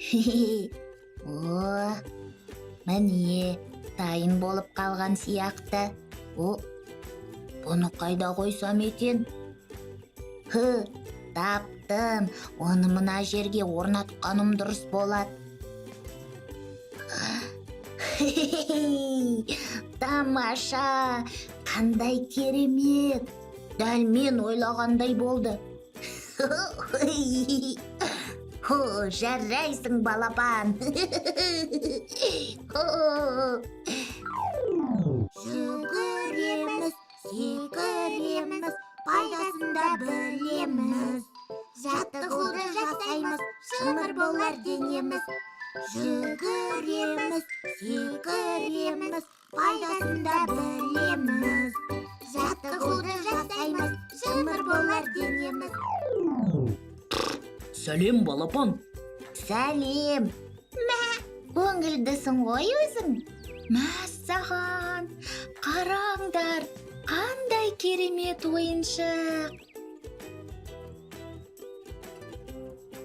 О, міне, дайын болып қалған сияқты. О, бұны қайда қойсам екен? Хы, таптым. Оны мына жерге орнатқаным дұрыс болады. Тамаша! Қандай керемет! Дәл мен ойлағандай болды. Хо, жарайсың, балапан. Жүгіреміз, секіреміз, пайдасын да білеміз. Жаттығуды жасаймыз, шымыр болар денеміз. Жүгіреміз, секіреміз, пайдасын да білеміз. Жаттығуды жасаймыз, шымыр болар денеміз. Сәлем, балапан. Сәлем. Мә, көңілдісің ғой өзің. Мәссаған, қараңдар, қандай керемет ойыншық.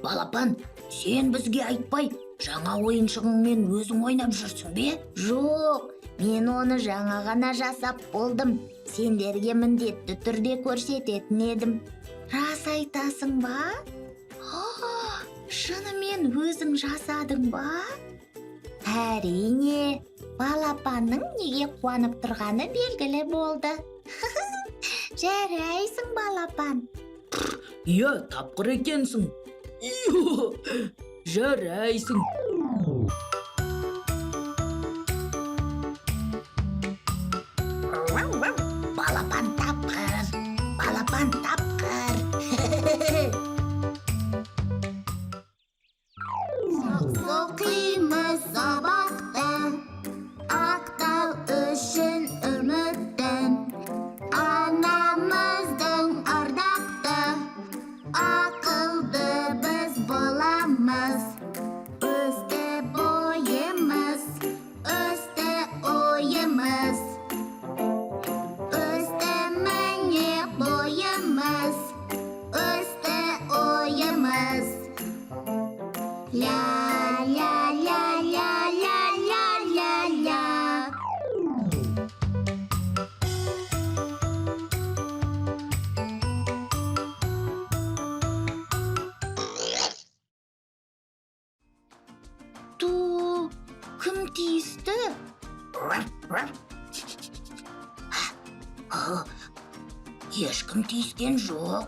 Балапан, сен бізге айтпай, жаңа ойыншығыңмен өзің ойнап жүрсің бе? Жоқ, мен оны жаңа ғана жасап болдым. Сендерге міндетті түрде көрсететін едім. Рас айтасың ба? А, шынымен өзің жасадың ба? Әрине, балапанның неге қуанып тұрғаны белгілі болды. Жарайсың, балапан. Иә, тапқыр екенсің. Ио, жарайсың. Балапан тапқыр, балапан тапқыр. Жақсы оқимыз сабақты, ақтау үшін үміттің. Анамыздың ардақты, ақылды біз боламыз. Өсті бойымыз, өсті ойымыз. Өсті міне бойымыз, өсті ойымыз. Ля ля ля ля ля ля ля ля. Ту, кім тиісті? Ешкім тиіскен жоқ.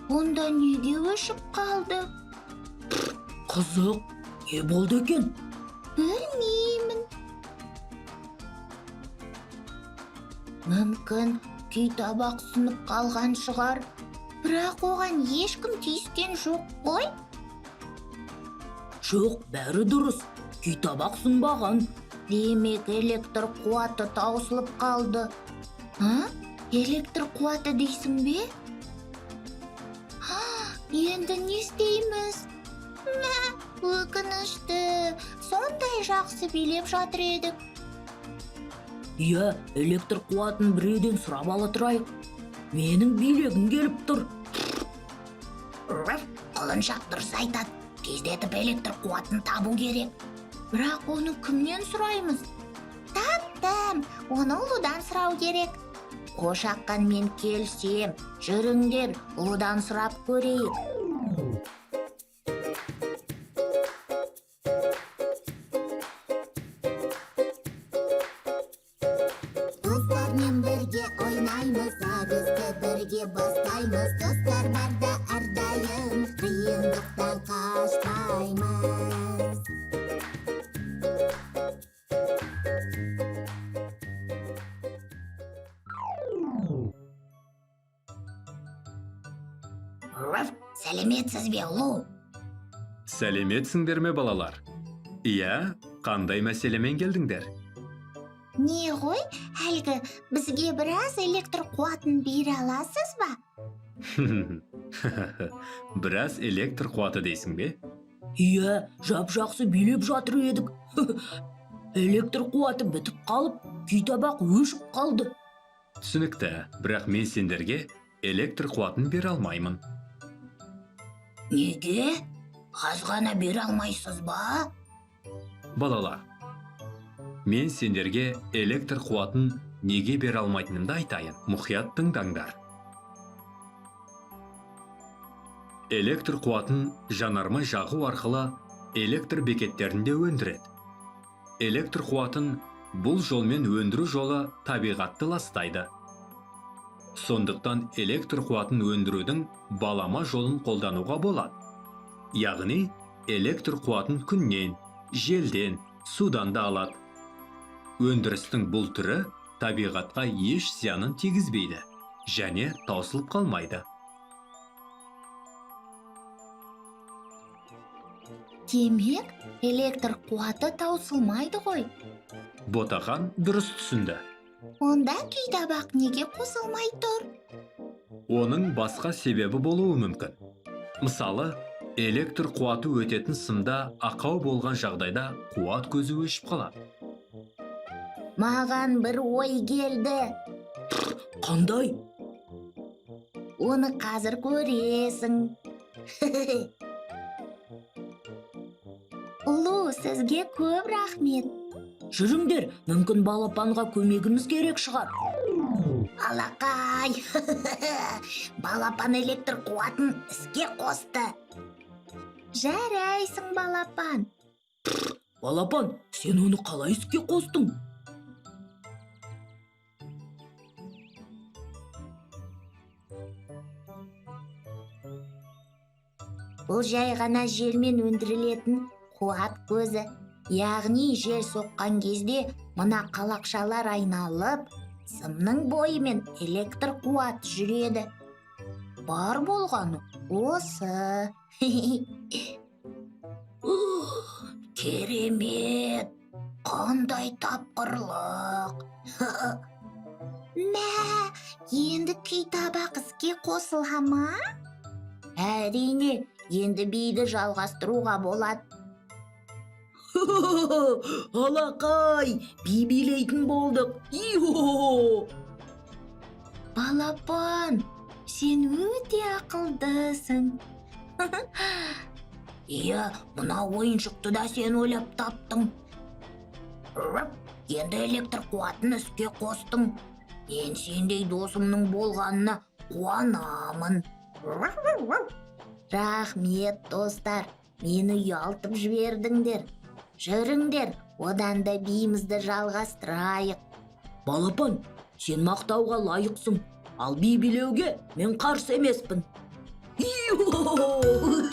Онда неге өшіп қалды? Қызық, не болды екен? Білмеймін. Мүмкін күйтабақ сынып қалған шығар. Бірақ оған ешкім тиіскен жоқ қой. Жоқ, бәрі дұрыс. Күйтабақ сынбаған. Демек, электр қуаты таусылып қалды. А? Электр қуаты дейсің бе? А, енді не істейміз? Мә, өкінішті. Сондай жақсы билеп жатыр едік. Иә, электр қуатын біреуден сұрап ала тұрайық. Менің билегім келіп тұр. Құлыншақ дұрыс айтады. Тездетіп электр қуатын табу керек. Бірақ оны кімнен сұраймыз? Таптым, оны ұлудан сұрау керек. Қошаққанмен келсем, жүріңдер, ұлудан сұрап көрейік. Достармен бірге ойнаймыз, әр істі бірге бастаймыз. Достар барда әрдайым қиындықтан қашпаймыз. Сәлеметсіз бе, ұлу? Сәлеметсіңдер ме, балалар? Иә, қандай мәселемен келдіңдер? Не ғой, әлгі бізге біраз электр қуатын бере аласыз ба? Біраз электр қуаты дейсің бе? Иә, жап жақсы билеп жатыр едік. Электр қуаты бітіп қалып, күйтабақ өшіп қалды. Түсінікті, бірақ мен сендерге электр қуатын бере алмаймын. Неге? Аз ғана бере алмайсыз ба? Балалар, мен сендерге электр қуатын неге бере алмайтынымды айтайын. Мұқият тыңдаңдар. Электр қуатын жанармай жағу арқылы электр бекеттерінде өндіреді. Электр қуатын бұл жолмен өндіру жолы табиғатты ластайды. Сондықтан электр қуатын өндірудің балама жолын қолдануға болады. Яғни электр қуатын күннен, желден, судан да алады. Өндірістің бұл түрі табиғатқа еш зиянын тигізбейді және таусылып қалмайды. Демек, электр қуаты таусылмайды ғой. Ботақан дұрыс түсінді. Онда күй-табақ неге қосылмай тұр? Оның басқа себебі болуы мүмкін. Мысалы, электр қуаты өтетін сымда ақау болған жағдайда қуат көзі өшіп қалады. Маған бір ой келді. Қандай? Оны қазір көресің. Ұлу, сізге көп рахмет. Жүріңдер, мүмкін балапанға көмегіміз керек шығар. Алақай! Балапан электр қуатын іске қосты. Жарайсың, балапан. Балапан, сен оны қалай іске қостың? Бұл жай ғана желмен өндірілетін қуат көзі. Яғни жел соққан кезде мына қалақшалар айналып, сымның бойымен электр қуат жүреді. Бар болғаны осы. Ух, керемет! Қандай тапқырлық! Мә, енді күй табақ іске қосыла ма? Әрине, енді биді жалғастыруға болады. Алақай, би билейтін болдық. Ио! Балапан, сен өте ақылдысың. Иә, мына ойыншықты да сен ойлап таптың. Рып, енді электр қуатын іске қостың. Мен сендей досымның болғанына қуанамын. Рахмет, достар, мені ұялтып жібердіңдер. Жүріңдер, одан да биімізді жалғастырайық. Балапан, сен мақтауға лайықсың. Ал би билеуге мен қарсы емеспін. Ио!